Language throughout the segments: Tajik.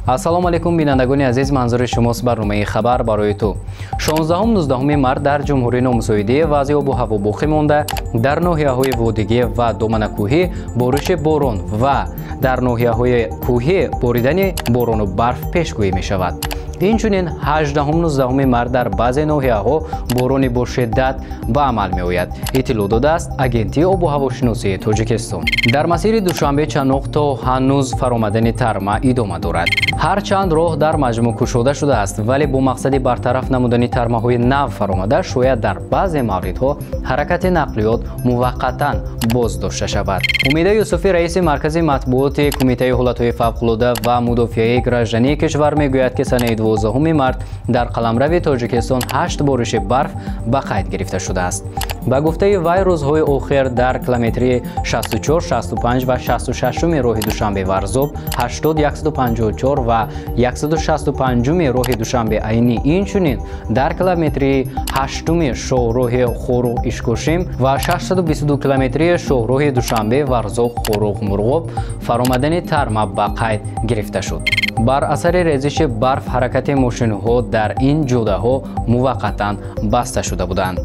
Ассалому алайкум, бинандагони азиз, манзури шумост барномаи «Хабар барои ту». 16-19 март дар ҷумҳурии номусоидӣ вазъи обу ҳаво боқӣ монда, дар ноҳияҳои водигӣ ва доманакӯҳӣ бориши борон ва дар ноҳияҳои кӯҳӣ боридани борону барф пешгӯӣ мешавад. Инчунин 18-19 март дар баъзе ноҳияҳо борони бо шиддат ба амал меояд, иттилоъ додааст Агентии обу ҳавошиносии Тоҷикистон. Дар масири Душанбе Чаноқ то ҳанӯз фаромадани тарма идома дорад. Ҳарчанд роҳ дар маҷмӯъ кушода шудааст, вале бо мақсади бартараф намудани тармаҳои нав фаромада, шояд дар баъзе мавридҳо ҳаракати нақлиёт муваққатан боздошта шавад. Умида Юсуфӣ, раиси маркази матбуоти Кумитаи ҳолатҳои фавқулода ва мудофиаи граждании кишвар, мегӯяд, ки санаи 12 март дар қаламрави Тоҷикистон 8 бориши барф ба қайд гирифта шудааст. Ба гуфтаи вай, рӯзҳои охир дар километри 64, 65 ва 66 роҳи Душанбе Варзоб, 80, 154 ва 165 роҳи Душанбе Айнӣ, инчунин дар километри 8 шоҳроҳи Хоруғ Ишкошим ва 622 километри шоҳроҳи Душанбе Варзоб Хоруғ Мурғоб фаромадани тарма ба қайд гирифта шуд. Бар асари резиши барф ҳаракати мошинҳо дар ин ҷодаҳо муваққатан баста шуда буданд.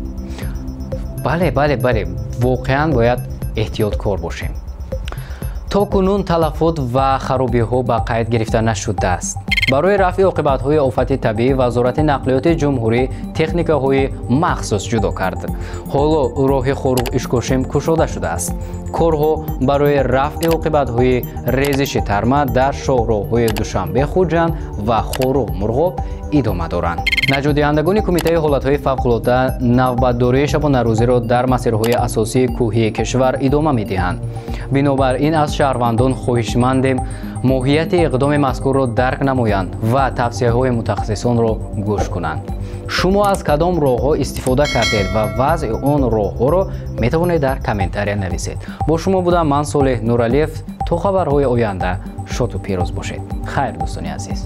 Бале, бале, бале, воқеан бояд эҳтиёткор бошем. То кунун талафот ва харобиҳо ба қайд гирифта нашудааст. Барои рафъи оқибатҳои офати табиӣ Вазорати нақлиёти ҷумҳурӣ техникаҳои махсус ҷудо кард. Ҳоло роҳи Хоруғ Ишкошим кушода шудааст. Корҳо барои рафъи оқибатҳои резиши тарма дар шоҳроҳҳои Душанбе Хуҷанд ва Хоруғ Мурғоб идома доранд. Наҷотдиҳандагони Кумитаи ҳолатҳои фавқулода навбатдории шабонарӯзиро дар масирҳои асосии кӯҳии кишвар идома медиҳанд. Бинобар ин аз шаҳрвандон хоҳишмандем, моҳияти иқдоми мазкурро дарк намоянд ва тавсияҳои мутахассисонро гӯш кунанд. Шумо аз кадом роҳҳо истифода кардед ва вазъи он роҳҳоро метавонед дар комментария нависед. Бо шумо будам ман, Солеҳ Нуралиев. То хабарҳои оянда шоду пирӯз бошед. Хайр, дӯстони азиз.